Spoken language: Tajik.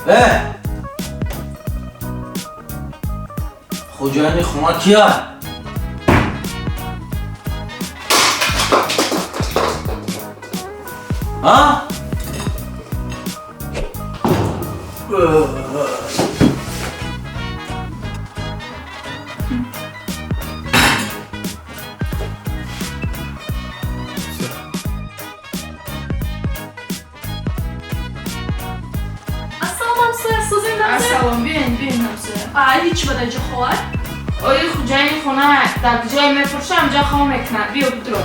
Э! Хоҷаини хона кия? А? Ассалом, ҳамсоя, сӯзин, ҳамсоя? Ассалом, биёин, биёин, ҳамсоя. Ай, ҳеч ба даҷа хоҳар. Ои, хуҷаини хона дар ҷое мепуршам, ҷа хов мекунад. Биё, бидро.